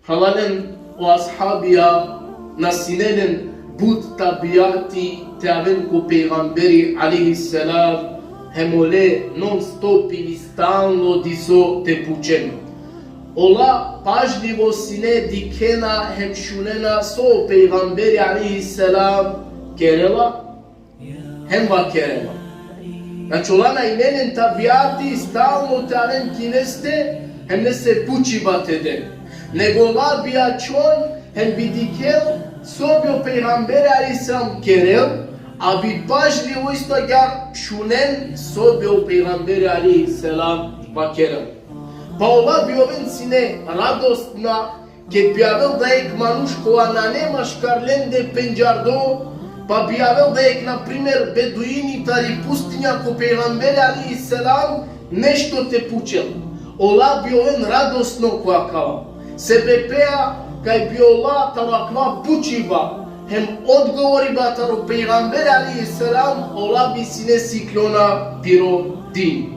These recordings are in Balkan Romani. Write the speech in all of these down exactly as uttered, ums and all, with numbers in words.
Phralalen, o ashabija na sine len but tabijati te aven ko pejgamberi alejhi selam, hem ole non stop ili stalno diso te pučen. Ola pažljivo sine dikhena hem šunena so o pejgamberi alejhi selam kerela hem vakerela. Znači, ola na ine len tabijati stalno te aven ki leste hem lese pučiba te den. Nego ola bi ačhon hem bi dikhel so bi o pejgamberi alejhi selam kerel, a bi pažljivo isto agjaar šunen so bi o pejgamberi alejhi selam vakerel. Pa ola bi oven sine radosna ked bi avel da jekh manuš kova nane maškar lende pendžardo, pa bi avel da jekh, na primer, beduini tari pustinja ko pejgamberi alejhi selam nešto te pučel. Ola bi oven radosno ko akava. Sebepea kaj bi ola taro akava pučiba hem odgovoriba taro pejgamberi alejhi selam, ola bi sine sikljona piro din.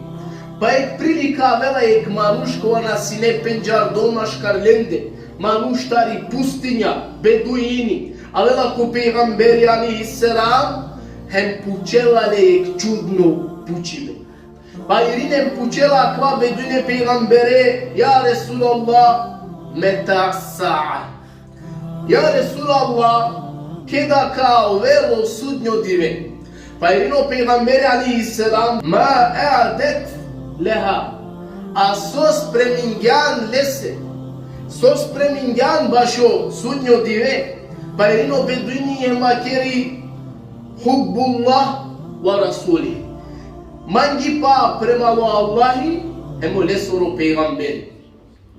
Pa jekh prilika avela jekh manuš kova na sine pendžardo maškar lende, manuš tari pustinja, beduini, avela ko pejgamberi alejhi selam, hem pučela le jekh čudno pučibe. Pa irini hem pučela akava beduini e pejgambere: Ja Resulallah, meta sa'a? Ja Resulallah, keda ka ovel o sudnjo dive? Pa irini o pejgamberi alejhi selam: Ma a'dedte leha? A so spremingjan lese? So spremingjan bašo sudnjo dive? Pa irini o beduini hem vakeri: Hubbullah ve rasulih. Mangipa prema o Allahi hem o lesoro pejgamberi.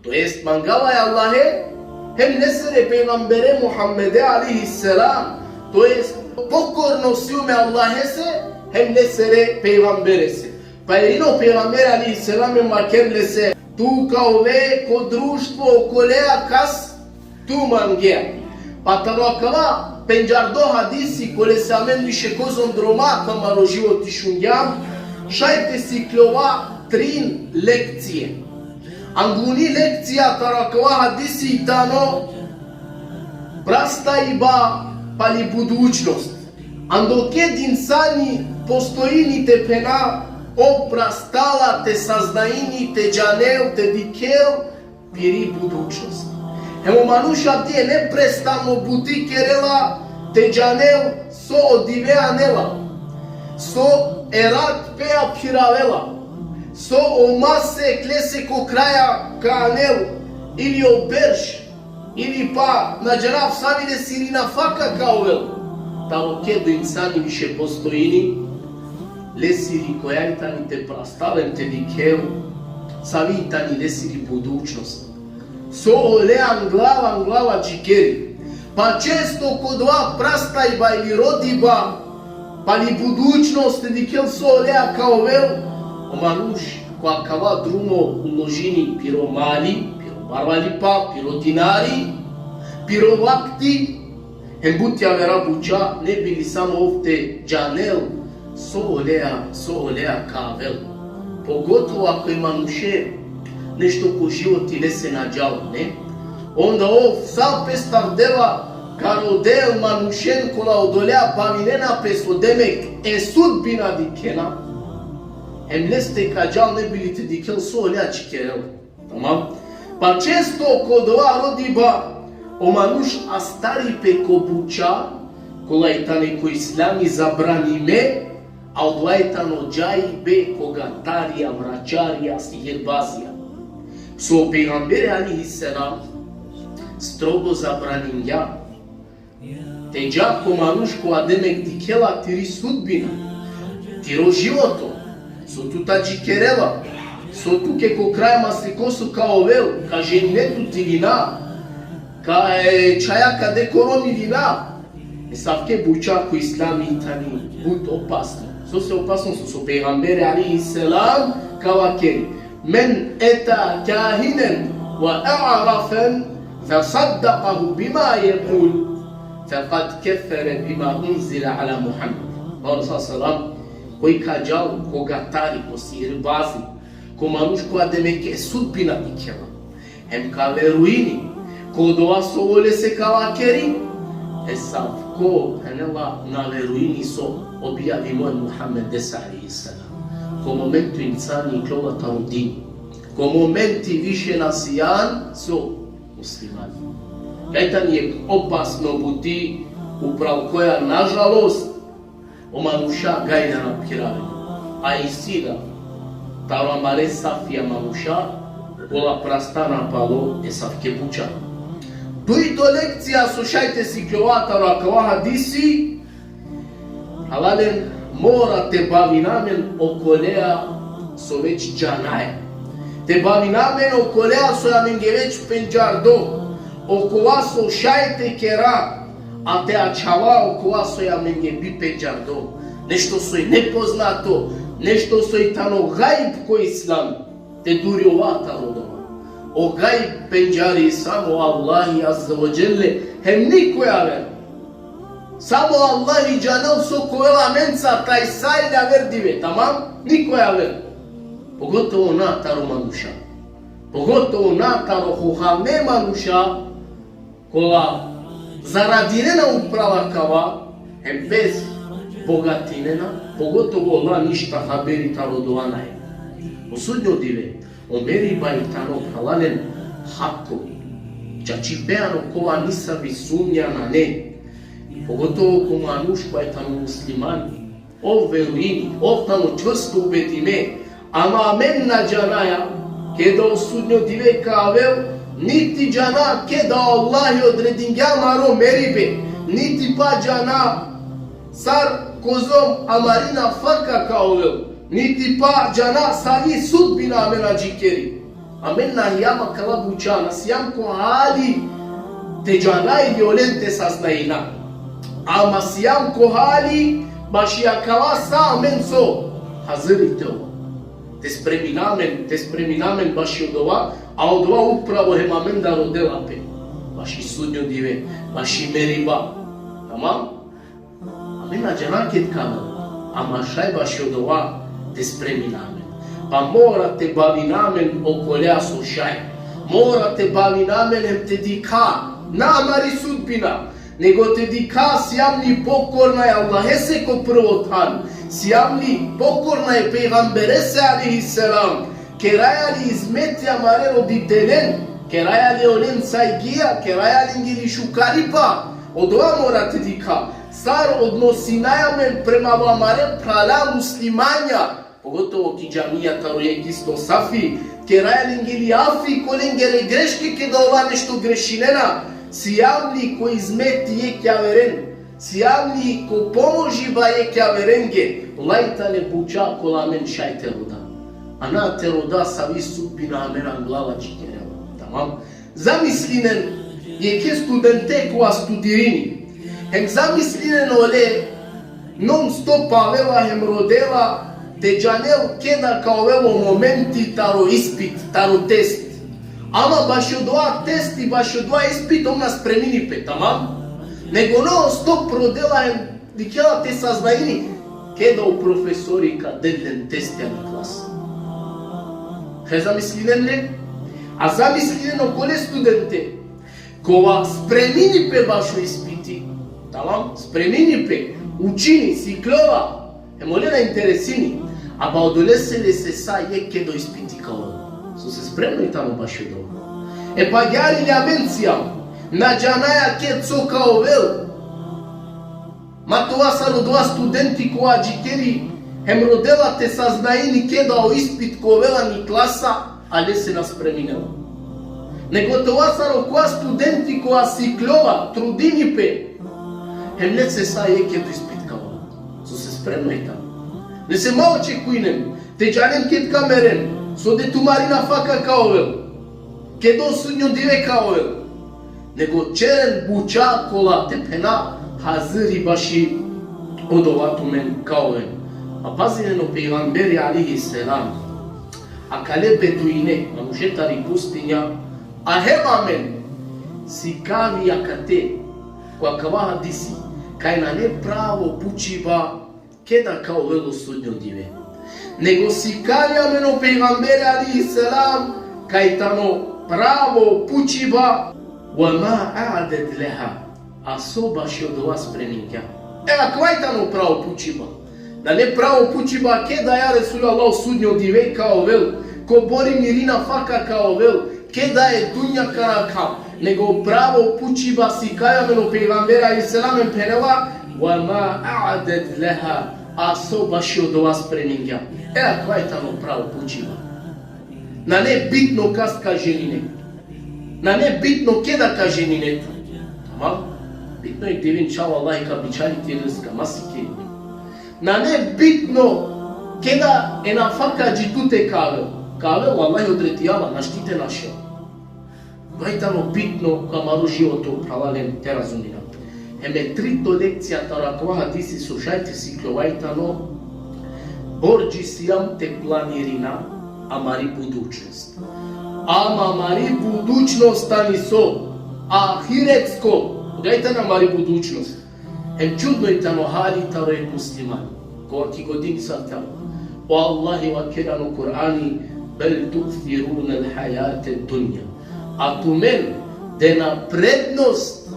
To jest, mangava e Allahe hem lesere pejgambere Muhammede alejhi selam. To jest, pokorno sijum e Allahese hem lesere pejgamberese. Pa irini o pejgamberi alejhi selam hem vakerel lese: Tu ka ove ko društvo okolea kas tu mangea. Pa taro akava pendžardo hadisi kolese amen više kozom droma ko amaro životi šungjam, šaj te sikljova trin lekcije. Anguni lekcija taro akava hadisi tano prastaiba pali budućnost. Ando ked insani postojini te phena ov prastala te saznaini, te džanel, te dikhel piri budućnost. Hem o manuš avdive neprestano buti kerela te džanel so o dive anela, so e rat pea phiravela, so o masek lese ko kraja ka anel, ili o berš, ili pa na džanav savi lesiri nafaka ka ovel. Taro ked o insani više postojini, lesiri koja i tani te prastalen, te dikhel savi i tani lesiri budućnost. So olea anglava, anglava džikeri. Pa često ko dova prastaiba ili rodiba pali budućnost, te dikhel so olea ka ovel, o manuš ko akava drumo uložini piro mali, piro barvalipa, piro dinari, piro vakti, hem but javera buča, ne bi li samo ov te džanel so olea, so olea ka avel. Pogotovo ako e manuše nešto ko životi lese na džal, ne? Onda ov sa pestar dela ka rodel manušen kola odolea bavinena pe so, demek, e sudbina dikhena. Hem leste ka džal ne bi li te dikhel so olea džikerel. Tamam? Pa često ko dova rodiba o manuš astari pe ko buča kola i tane ko islami zabranime, a odova i tano džajbe ko gatarija, vračarija, sihirbazija. So o pejgamberi alejhi selam strogo zabraningja te dža ko manuš kova, demek, dikhela tiri sudbina, tiro životo, so tu ta džikerela, so tuke ko kraj maseko so ka ovel, ka ženine tut ili na, ka, e, čhaja ka de korom ili na. Esavke buča ko islami i tani but opasno. Sose opasno? So, so pejgamberi alejhi selam ka vakeri: Men ete kahinen ve a'rafen fesaddakahu bima jekul, fekad kefere bima unzile ala Muhammed. Pa o Resul sallallahu alejhi ve sellem: Koj ka džal ko gatari, ko sihirbazi, ko manuš kova, demek, e sudbina dikhela, hem ka verujini Odova so ole se ka vakeri, esavko, phenela, na verujini so objavimo e Muhammedese alejhi selam. Ko momentu insani ikljola taro dini. Ko momenti više na sijan so muslimani. Kaj tani jekh opasno buti, upral koja, nažalost, o manuša gajlja na phiraven. A isi da, taro amare safija manuša, ola prastana palo esavke buča. Dujto lekcija so šaj te sikljova taro akava hadisi, phralalen, mora te bavina amen okolea so već džanaja. Te bavina amen okolea so amenge već pendžardo, okova so šaj te kera, a te ačhava okova so amenge bi pendžardo. Nešto soj nepoznato, nešto soj tano gajb ko islam, te durjova taro odova. O gajb pendžari samo Allahi azze ve dželle, hem niko javer. Samo Allahi džanel so ka ovel amenca tajsa ili aver dive, tamam? Niko javer. Pogotovo na taro manuša. Pogotovo na taro huhame manuša, kola zaradinena upral akava, hem bez bogatinena, pogotovo ola ništa haberi taro odova nane. O sudnjo dive, o meriba i tano, phralalen, hako. Čačipe ano, kova nisavi sumnja nane. Pogotovo ko manuš kova i tano musliman. Ov verujini, ov tano čvrsto ubedime. Ama amen na džanaja keda o sudnjo dive ka avel, niti džana keda o Allahi odredingja amaro meribe, niti pa džana sar kozom amari nafaka ka ovel, niti pa džana savi sudbina amen adžikeri. Amen na hijam akala buča, na sijam ko hali te džana ili olen te saznajina. Ama sijam ko hali baši akala sa amen so haziri te ova. Te spremina amen, te spremina amen baši odova, a odova upravo hem amen da rodela pe. Baši sudnjo dive, baši meriba. Tamam? Amen na džana ked ka avel, ama šaj baši odova te spremina amen. Pa mora te bavina amen okolea so šaj. Mora te bavina amen hem te dikha, na amari sudbina, nego te dikha sijam li pokorna e Allahese ko prvo than, sijam li pokorna e pejgamberese alejhi selam, keraja li izmeti amare roditelen, keraja li olen sajgija, keraja lengiri šukaripa, odova mora te dikha. Sar odnosinaja amen prema amare phrala muslimanja, pogotovo ki džamija taro jekh isto safi, keraja lengiri afi ko lengere greške keda ola nešto grešinena, sijam li ko izmeti jekh javeren, sijam li ko pomožiba jekh javerenge, ola i tane buča kola amen šaj te roda. A na te roda savi sudbina amen anglal adžikerela. Tamam? Zamislinen jekhe studente kova studirini. Hem zamislinen ole non stop avela hem rodela te džanel keda ka ovel o momenti taro ispit, taro test. Ama baši odova test i baši odova ispit ov na spremini pe, tamam? Nego non stop rodela hem dikhela te saznajini keda o profesori ka del len testi ani klasa. He zamislinen le? A zamislinen okole studente kova spremini pe bašo ispiti. Tamam? Spremini pe, učini, sikljova. Hem ole na interesini. Ama odolese lese sa jekh keda o ispiti ka ovel. Sose spremno i tano bašo odova. E pa agjaar i amen sijam. Na džanaja ked so ka ovel. Ma te ova sar odova studenti kova adžikeri hem rodela te saznajini keda o ispit ka ovel ani klasa, a lese na spreminela. Nego te ova sar okova studenti kova sikljova, trudini pe, hem lese sa jekh keda o ispit ka ovel. Sose spremno i tano. Lese ma očekujnen te džanen ked ka meren, so de tumari nafaka ka ovel, keda o sudnjo dive ka ovel. Nego ćeren buća kola te phena haziri baši odova tumen ka oven. A pazinen, o pejgamberi alejhi selam akale beduine, manuše tari pustinja, a hem amen, sikavi akate, ko akava hadisi, kaj nane pravo pučiba keda ka ovel o sudnjo dive. Nego sikavi amen o pejgamberi alejhi selam kaj tano pravo pučiba وما أعددت لها, a so baši odova spremingja. E, akava i tano pravo pučiba. Nane pravo pučiba keda, ja Resulallah, o sudnjo dive ka ovel, kobor i miri nafaka ka ovel, keda e dunja ka rakha. Nego pravo pučiba sikaja amen o pejgamberi alejhi selam, em phenela: وما أعددت لها, a so baši odova spremingja. E, akava i tano pravo pučiba. Nane bitno kas ka ženine. Nane bitno keda ka ženine tu. Tamam? Bitno i dive, inšallah, Allah ka bičhali ti rizka, ma sikiri. Nane bitno keda e nafaka dži tute ka avel. Ka avel, Allah odredinela, našti te našel. Akava i tano bitno ko amaro životo, phralalen, te razumina. Hem e trito lekcija taro akava hadisi so šaj te sikljova i tano: bordži sijam te planirina amari budućnost. Ama amari budućnost tani so? Ahiretsko. Odova i tano amari budućnost. Hem čudno i tano hali taro jek muslimani. Kova ki godini sa tano. O Allahi vakeri ano Kur'ani: بل تؤثرون الحياة الدنيا. A tumen dena prednost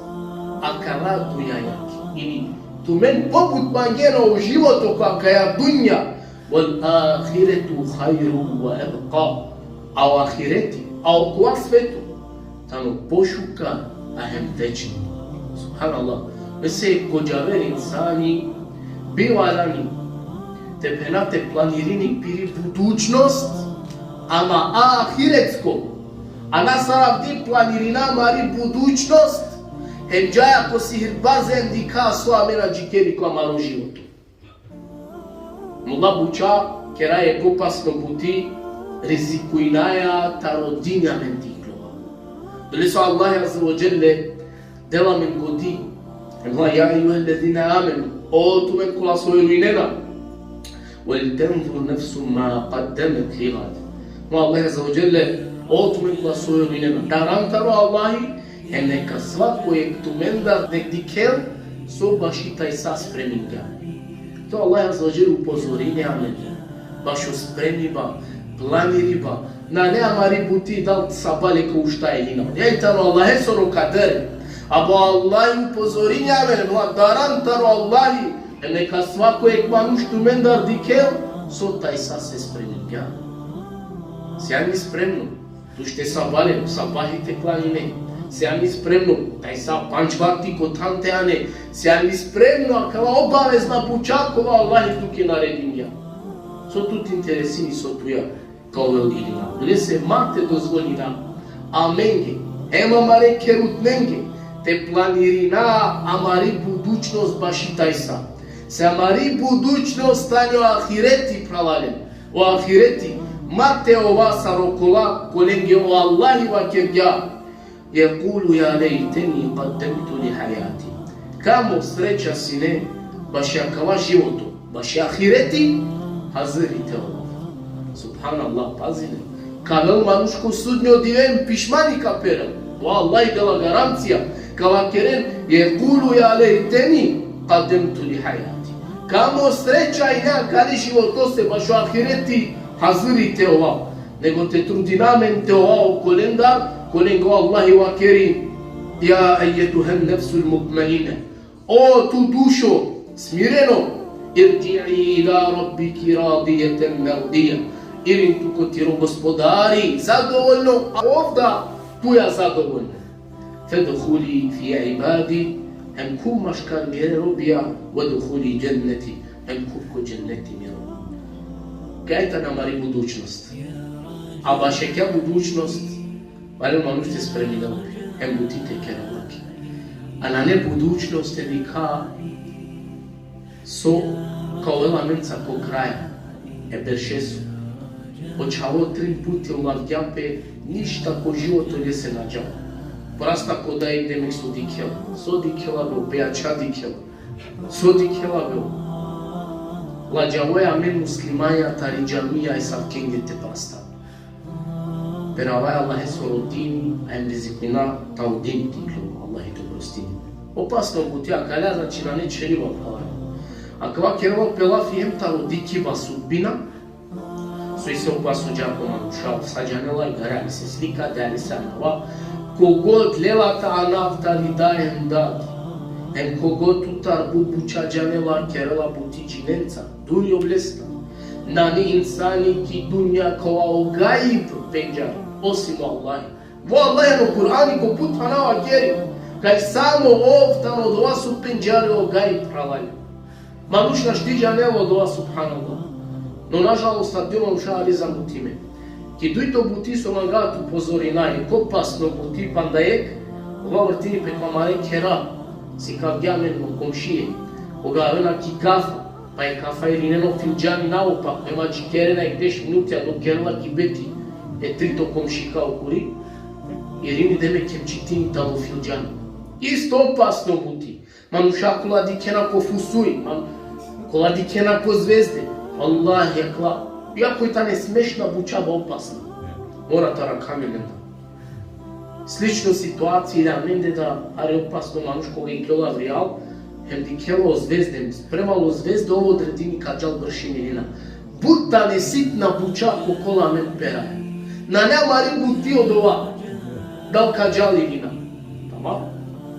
akala dunjajaki. Ili tumen pobut mangena o životo ko akaja dunja. والآخرة خير وأبقى. A o ahireti, a okova sveto, tano pošukar, a hem večno. Subhanallah. Mese ko džaver insani bi valjani te phena te planirini piri budućnost, ama ahiretsko. A na sar avdi planirina amari budućnost, hem džaja ko sihirbaze hem dikha so amen adžikeri ko amaro životo. Mulla buča kera jek opasno buti, rizikujnaja taro dini amen te iklova. Dolese o Allah azze ve dželle dela amen godi. Allah: يا أيها الذين آمنوا, o tumen kola so verujnena. ولتنظر نفس ما قدمت لغد. O Allah azze ve dželle, o tumen kola so verujnena. Daran taro Allahi, hem neka svako jek tumendar nek dikhel so baši tajsa spremingja. To Allah azze ve dželle upozorini amen bašo spremiba, planiriba. Nane amari buti dal sabale ka ušta ili na. Odija i tano Allahesoro kader. Abo Allah upozorini amen, daran taro Allahi, e neka svako jek manuš tumendar dikhel so tajsa se spremingja. Sijan li spremno? Tuš te sabale, sabahi te klanine. Sijan li spremno? Tajsa pandž vakti ko than te ane. Sijan li spremno akala obavezna buča kova Allahi tuke naredingja? So tut interesini so tuja ka ovel ili na. Dolese ma te dozvolina amenge, hem amare kherutnenge, te planirina amari budućnost baši tajsa. Se amari budućnost tani o ahireti, phralalen. O ahireti, ma te ova sar okola kolenge o Allahi vakergja: يقول يا ليتني قدمت لحياتي. Kamo sreća sine baši akava životo, baši ahireti, haziri te ova. Subhanallah, pazine. Ka avel manuš ko sudnjo dive, pišmani ka perel. O Allah dela garancija, ka vakeren: يقول يا ليتني قدمت لحياتي. Kamo sreća ine akale životose, bašo ahireti haziri te ova. Nego te trudina amen te ova okolendar kolenge o Allahi vakeri: يا أيتها النفس المطمئنة. O tu dušo smireno, ارجعي إلى ربك راضية مرضية. Irin tu ko tiro gospodari zadovoljno, a ov da tuja zadovoljno. فادخلي في عبادي, hem khuv maškar mire robija, وادخلي جنتي, hem khuv ko dženneti miro. Kaj tani amari budućnost? A baši akaja budućnost valjani manuš te spreminel pe, hem buti te kerel lake. A nane budućnost te dikha so ka ovel amenca ko kraj e beršeso. O čhavo trin puti ulavgja pe, ništa ko životo lese na džala. Prasta ko daj, demek so dikhela. So dikhela be, o pejača dikhela. So dikhela be. Ladžavo e amen muslimanja tari džamija e savkenge te prasta. Peravaja Allahesoro dini, a em rizikujna taro dini te iklol, Allah te oprostini. Opasno buti akala, znači, nane čheriba, phralalen. Akava kerela pe lafi hem taro dikhiba sudbina, so isi opasno džako manuša, sa džanela, igara li se slika, dali se anava, Kogod lela te anav tari daj hem dad, hem kogod tutar but buća džanela, kerela buti džinenca, duri olestar. Nane insani ki dunja kova o gaib pendžari, osim o Allahi. O Allahi ano Kur'ani ko but pana vakeri, kaj samo ov tano odova so pendžari o gaib, phralalen. Manuš našti džanela odova, subhanallah. No, nažalost, adija manuša hari zamutime. Ki dujto buti so manga te upozorina, jekh opasno buti, panda jekh, ova vrtini pe ko amare khera, sikavgja amen o komšije, koga avena ki kafa, pa e kafa irinena o fildžani naopak, hem adžikerena jekh deš minuti, a dok kerela ki beti e trito komšika okori, irini, demek, hem čitini talo fildžani. Isto opasno buti. Manuša kola dikhena ko fusuj, man, kola dikhena ko zvezde. Allah, jakla, iako i tane smešna buća, ba opasna. Mora te arakha amen lendar. Slično situacija ili amende da, hari opasno manuš koga ikljola avrijal, hem dikhela o zvezde, hem spremalo zvezde, ov odredini ka džal bršim ili na. But tane sitna buća ko kola amen peraja. Nane amari buti odova, dal ka džal ili na. Tamam?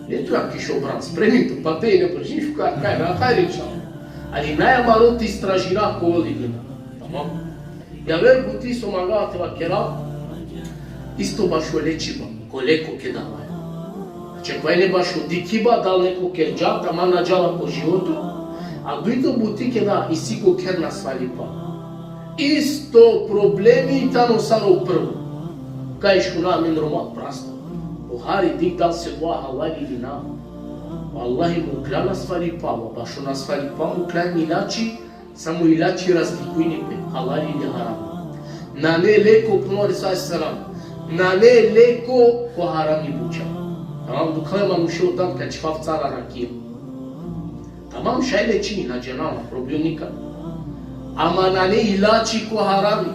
Ne tu ja ki šobran, spremin tu, pa te ine brži, šukar, kaj, na, hajri, inšallah. Ali nane amaro te istražina ko ol ili na. Tamam? Javer buti so manga te vakera, isto bašo lečiba, ko leko keda avaja. Znači, kova ine bašo dikhiba, dal neko kerđa, tamam, na džala ko životo, a dujto buti keda isi ko kher nasvalipa. Isto problemi tano sar o prvo. Kaj šuna amen Roma prasta. O hari dikh dal se dova halal ili na. Vallahi, mukla nasvalipa, bašo nasvalipa mukla ilači, samo ilači razlikujni pe, halal ili haram. Nane leko, pejgamberi sallallahu alejhi ve sellem, nane leko ko harami buća. Tamam, dukhale manuše o dan ka čhivav cara rakija. Tamam, šaj lečini, na džanav, problem nikad. Ama nane ilači ko harami.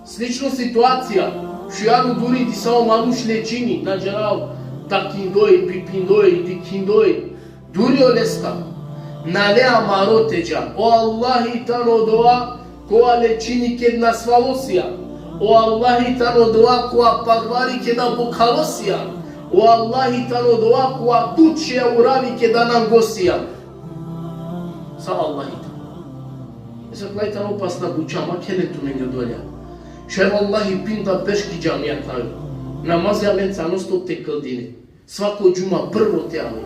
Slično situacija, šujan u duri disavo manuš lečini, na džanav, takindoj, pipindoj, dikhindoj, duri olestar. Nane amaro te dža. O Allahi tano dova kova lečini ked nasvalo sijan. O Allahi tano dova kova parvari keda bokhalo sijan. O Allahi tano dova kova tut šeja uravi keda nango sijan. Sa Allahi tano. Esa klaj tano opasna buća, ma khelen tumenge odolea. Šaj vallahi pinda berš ki džamija tano. Namazi amenca non stop te kldine. Svako džuma prvo te ave.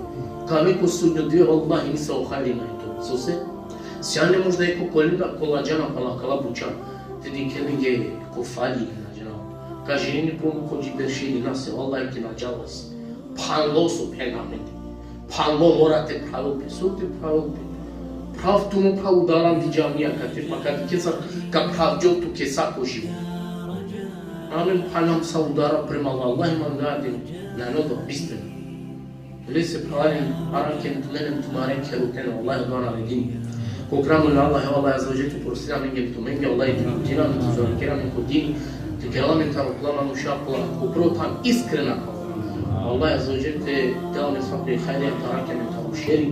Ka ave ko sudnjo dive, vallahi, nisavo hajri nane tu. Sose? Sijane možda jekh okolinda kola džana pala akala buća. Te dikhe lenge ko fali, na džanav. Ka ženini po ko dži berši ili na, se, vallahi, ki na džala si. Phanlo so phenamende. Phanlo, mora te phravel pe, so te phravel pe. Phrav tu, mo phrav, udara andi džamija kate, pa kate kesa ka phravđol tuke sa ko život. Amen, phanam sa udara prema Allah, Allah manga de, nane odova, bistveno. Lese, phralalen, arakhen tumen hem tumare kheruten, Allah dova naredini. Ko kramul Allah, Allah azze ve dželle te oprostini amenge hem tumenge, Allah te uputina amen, te zornikera amen ko dini, te kerela amen taro okola manuša kola ko prvo than iskrena. Allah azze ve dželle te dela amen sa pe hajri, te arakhe amen taro šeri.